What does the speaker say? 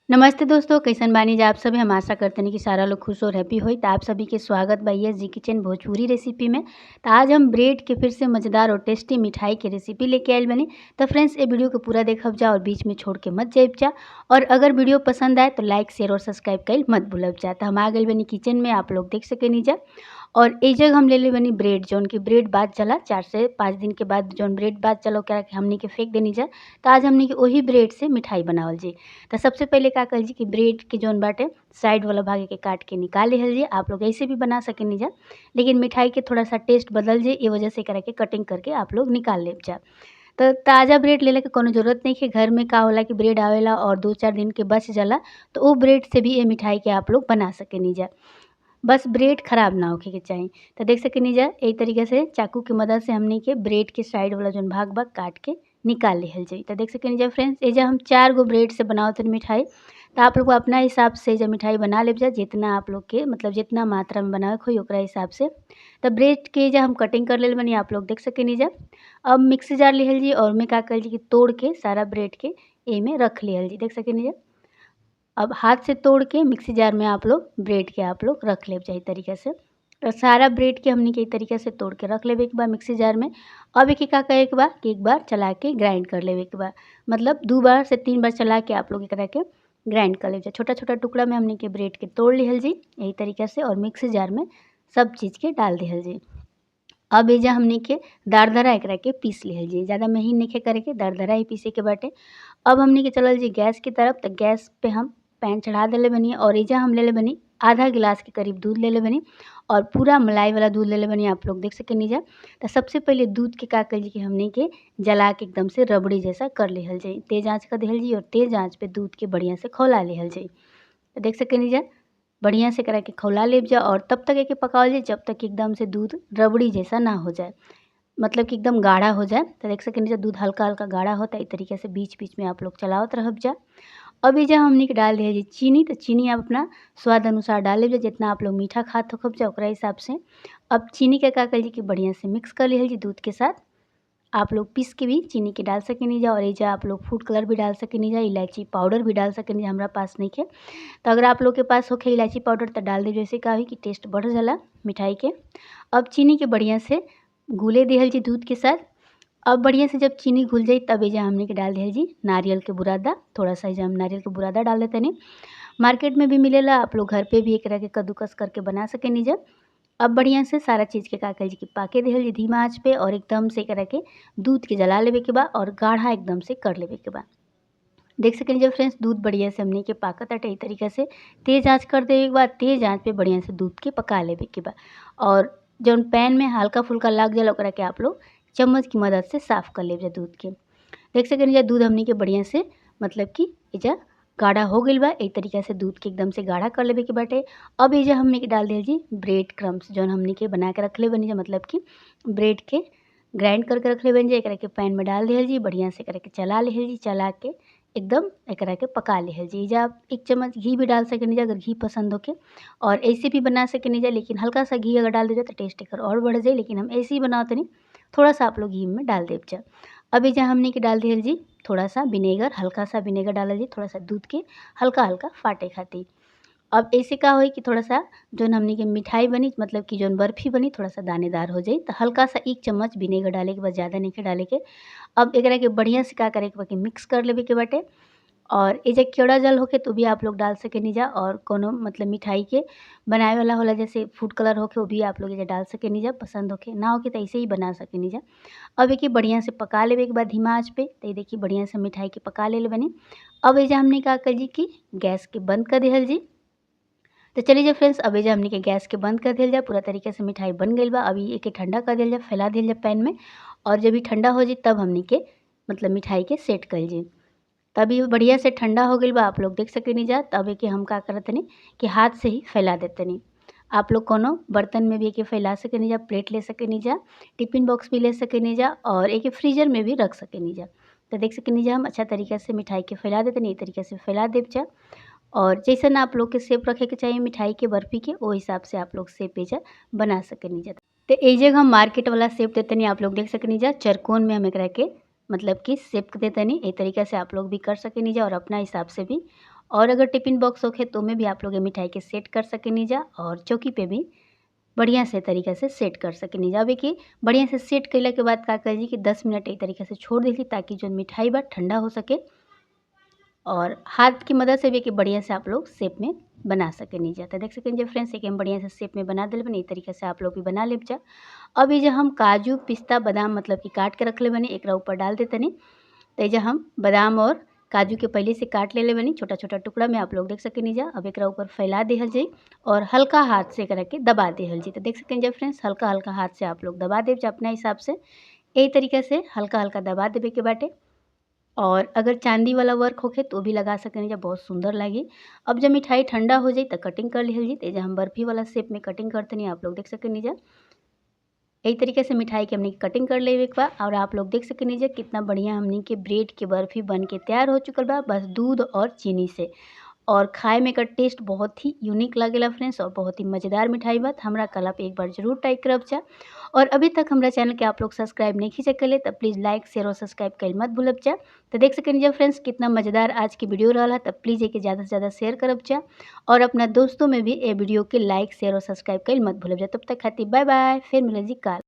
नमस्ते दोस्तों, कैसन बानी जा आप सभी। हम आशा करते हैं कि सारा लोग खुश और हैप्पी होई। तो आप सभी के स्वागत बा S G kitchen Bhojpuri recipe में। तो आज हम ब्रेड के फिर से मज़ेदार और टेस्टी मिठाई के रेसिपी लेके आयल बनी। तो फ्रेंड्स, ये वीडियो को पूरा देखब जा और बीच में छोड़ के मत जाइब जा। और अगर वीडियो पसंद आए तो लाइक शेयर और सब्सक्राइब कल मत भूलब जा। तो हम आ गए बनी किचन में, आप लोग देख सकेनी जा। और एक जगह हम ले ले बनी ब्रेड, जौन की ब्रेड बाद चला 4 से 5 दिन के बाद जौन ब्रेड बाद चला ओकरा के हमनी के फेंक देनी जा। तो आज हमनी के वही ब्रेड से मिठाई बनावल जी। तो सबसे पहले का कल जी कि ब्रेड के जौन बाटे साइड वाला भाग के काट के निकाल लिहल जी। आप लोग ऐसे भी बना सकेनी जा, लेकिन मिठाई के थोड़ा सा टेस्ट बदल जाए, ये वजह से एकरा के कटिंग करके आप लोग निकाल ले जा। तो ताज़ा ब्रेड लेले के कोनो जरूरत नहीं है। घर में का होला कि ब्रेड आवेला और 2-4 दिन के बच जाला, तो वो ब्रेड से भी ये मिठाई के आप लोग बना सकेनी जा। बस ब्रेड ख़राब ना होखे के चाही। तो देख सकेनी जा, एक तरीके से चाकू की मदद से हमनी के ब्रेड के साइड वाला जौन भाग बा काट के निकाल लिहल जाई। तो देख सकेनी जा फ्रेंड्स, एजा हम 4 गो ब्रेड से बनावत मिठाई। तो आप लोग अपना हिसाब से जब मिठाई बना लेब जा, जितना आप लोग के मतलब जितना मात्रा में बनावे के होई ओकरा हिसाब से। तो ब्रेड के एजा हम कटिंग कर लेल बनी, आप लोग देख सकेनी जा। अब मिक्सी जार लिहल जी और में का कल जी कि तोड़ के सारा ब्रेड के एमे रख लिहल जी। देख सकेनी जा, अब हाथ से तोड़ के मिक्सी जार में आप लोग ब्रेड के आप लोग रख लेब जाए तरीके से। तो सारा ब्रेड के हमने के तरीके से तोड़ के रख लेबे के बाद मिक्सी जार में। अब एक का करे के बाद कि एक बार चला के ग्राइंड कर लेबे के बाद, मतलब 2 बार से 3 बार चला के आप लोग एकरा के ग्राइंड कर लेब। छोटा छोटा टुकड़ा में हमने के ब्रेड के तोड़ लिहल जी यही तरीके से और मिक्सी जार में सब चीज़ के डाल दिहल जी। अब एजा हमने के दरदरा एकरा के पीस लिहल जी, ज़्यादा महीन नहीं करे के, दरदरा ही पीसे के बाटे। अब हमने के चलल जी गैस की तरफ। तो गैस पे हम पैन चढ़ा देले बनी और एजा हम लेले बनी आधा गिलास के करीब दूध लेले बनी और पूरा मलाई वाला दूध लेले बनी, आप लोग देख सकेनी जा। तो सबसे पहले दूध के का कल जी कि हमने के जला के एकदम से रबड़ी जैसा कर लिहल जाई। तेज़ आँच कर दिहल जी और तेज़ आँच पे दूध के बढ़िया से खौला लिहल जाई। तो देख सकेनी जा, बढ़िया से करा के खौला लेब जा और तब तक एके पकावल जाए जब तक एकदम से दूध रबड़ी जैसा ना हो जाए, मतलब कि एकदम गाढ़ा हो जाए। तो देख सकेनी जा, दूध हल्का हल्का गाढ़ा होता है, इस तरीके से बीच बीच में आप लोग चलावत रहब जा। अब एजा हमने के डाल दिया जी चीनी। तो चीनी आप अपना स्वाद अनुसार डाल लेब जा, जितना आप लोग मीठा खात होखब जा ओकरा हिसाब से। अब चीनी के का कर जी कि बढ़िया से मिक्स कर लिहल जी दूध के साथ। आप लोग पीस के भी चीनी के डाल सकेनी जा और एजा आप लोग फूड कलर भी डाल सकेनी जा, इलायची पाउडर भी डाल सकेनी जा, हमरा पास नहीं है। तो अगर आप लोग के पास होखे इलायची पाउडर तो डाल दे, जैसे का होई कि टेस्ट बढ़ जाला मिठाई के। अब चीनी के बढ़िया से घुले दिहल जी दूध के साथ। अब बढ़िया से जब चीनी घुल जाई तब एजा हमने के डाल दिहल जी नारियल के बुरादा। थोड़ा सा एजा हम नारियल के बुरादा डाल देते नहीं, मार्केट में भी मिलेला, आप लोग घर पे भी एकरा के कद्दूकस करके बना सकेनी जा। अब बढ़िया से सारा चीज़ के का कल जी कि पाके दिहल जी धीमा आँच पे और एकदम से एकरा के दूध के जला लेवे के बा और गाढ़ा एकदम से कर लेवे के बा। देख सकेनी जब फ्रेंड्स, दूध बढ़िया से हमने के पाकत आटे तरीका से तेज़ आँच कर देवे के बाद तेज़ आँच पे बढ़िया से दूध के पका लेवे के बा। और जौन पैन में हल्का फुल्का लग जाला ओकरा के आप लोग चम्मच की मदद से साफ़ कर लेब जा दूध के। देख सकेनी जा, दूध हमने के बढ़िया से मतलब कि एजा गाढ़ा हो गइल बा। एक तरीका से दूध के एकदम से गाढ़ा कर लेवे के बाटे। अब एजा हमने के डाल दिया जी ब्रेड क्रम्स, जौन हमने के बना के रखले बनी जा, मतलब कि ब्रेड के ग्राइंड करके रखले बनी जा। एकरा के पैन में डाल दिहल जी, बढ़िया से एकरा के चला लिहल जी, चला के एकदम एकरा के पका लिहल जी। एजा आप 1 चम्मच घी भी डाल सकेनी जा अगर घी पसंद होके, और ऐसे भी बना सकेनी जा, लेकिन हल्का सा घी अगर डाल दे तो टेस्ट एकर और बढ़ जाए, लेकिन हम ऐसे ही बनावत नहीं, थोड़ा सा आप लोग घी में डाल देब जा। अब एजा हमने के डाल दिहल जी थोड़ा सा विनेगर, हल्का सा विनेगर डालल जी, थोड़ा सा दूध के हल्का हल्का फाटे खातिर। अब ऐसे का होई कि थोड़ा सा जौन हमने के मिठाई बनी, मतलब कि जौन बर्फ़ी बनी, थोड़ा सा दानेदार हो जाई। तो हल्का सा 1 चम्मच विनेगर डाले के बाद, ज़्यादा नहीं के डाले के। अब एकरा के बढ़िया से का करे के बा कि मिक्स कर लेवे के बाटे। और एजा केवड़ा जल होके तो भी आप लोग डाल सकेनी जा, और कोनो मतलब मिठाई के बनाए वाला होला जैसे फूड कलर होके वो भी आप लोग एजा डाल सकेनी जा, पसंद होके ना होके तो ऐसे ही बना सकेनी जा। अब एके बढ़िया से पका लेवे के बाद धीमा आँच पे। तो ये देखिए बढ़िया से मिठाई के पका ले बनी। अब एजा हमने का कर जी कि गैस के बंद कर दिहल जी। तो चलिए जी फ्रेंड्स, अब एजा हमने के गैस के बंद कर दिहल जा, पूरा तरीके से मिठाई बन गई बा। अभी एके ठंडा कर दिहल जा, फैला दिहल जा पैन में, और जब भी ठंडा हो जाए तब हमने के मतलब मिठाई के सेट कर जी। तभी बढ़िया से ठंडा हो गई बा, आप लोग देख सकेनी जा। तब एके हम का करतनी कि हाथ से ही फैला देतनी। आप लोग कोनो बर्तन में भी एके फैला सकेनी जा, प्लेट ले सकेनी जा, टिफिन बॉक्स भी ले सकेनी जा और एके फ्रीजर में भी रख सकेनी जा। तो देख सकेनी जा, हम अच्छा तरीका से मिठाई के फैला देतनी, ए तरीका से फैला देब जा। और जैसन आप लोग के शेप रखे के चाहिए मिठाई के बर्फ़ी के, वो हिसाब से आप लोग शेप एजा बना सकेनी जा। तो ए जगह हम मार्केट वाला शेप देतनी, आप लोग देख सकेनी जा। चरकोन में हम एकरा के मतलब कि शेप देतनी। ए तरीका से आप लोग भी कर सकेनी जा और अपना हिसाब से भी। और अगर टिफिन बॉक्स होखे तो में भी आप लोग ये मिठाई के सेट कर सकेनी जा और चौकी पे भी बढ़िया से तरीका से सेट कर सकेनी जा। अब देखिए बढ़िया से सेट कैला के बाद का करी कि 10 मिनट एक तरीका से छोड़ दी ताकि जो मिठाई बा ठंडा हो सके और हाथ की मदद से भी कि बढ़िया से आप लोग शेप में बना सकेनी जा। तो देख सकें जब फ्रेंड्स एक हम बढ़िया से शेप में बना दिल बनी, ई तरीका से आप लोग भी बना लेब जा। अब ये जो हम काजू पिस्ता बादाम मतलब कि काट के रखले बनी एकरा ऊपर डाल देतनी। तो ये जो हम बादाम और काजू के पहले से काट लेले बनी छोटा छोटा टुकड़ा में, आप लोग देख सकेनी जा। अब एकरा ऊपर फैला दिहल जाई और हल्का हाथ से एकरा के दबा दिहल जाई। तो देख सकें जब फ्रेंड्स हल्का हल्का हाथ से आप लोग दबा देब जा अपना हिसाब से। यही तरीका से हल्का हल्का दबा देवे के बाटे। और अगर चांदी वाला वर्क होखे तो भी लगा सकेनी जा, बहुत सुंदर लगी। अब जब मिठाई ठंडा हो जाई तो कटिंग कर लिहल जाई। तो हम बर्फ़ी वाला शेप में कटिंग करतनी, आप लोग देख सकेनी जा। यही तरीके से मिठाई के हमने कटिंग कर लेवे के बा। और आप लोग देख सकेनी जा कितना बढ़िया हमनी के ब्रेड के बर्फ़ी बन के तैयार हो चुकल बा, बस दूध और चीनी से। और खाए में एकर टेस्ट बहुत ही यूनिक लगेला फ्रेंड्स और बहुत ही मज़ेदार मिठाई बा। हमरा कल आप एक बार जरूर ट्राई करब जा। और अभी तक हमरा चैनल के आप लोग सब्सक्राइब नहीं खींचे के तब प्लीज़ लाइक शेयर और सब्सक्राइब कर मत भूलब जा। तो देख सकें जब फ्रेंड्स कितना मज़ेदार आज की वीडियो रहा, तब प्लीज़ एक ज़्यादा से ज़्यादा शेयर करब जा और अपना दोस्तों में भी ये वीडियो के लाइक शेयर और सब्सक्राइब कर मत भूलब जा। तब तक खातिर बाय बाय, फिर मिले जी काल।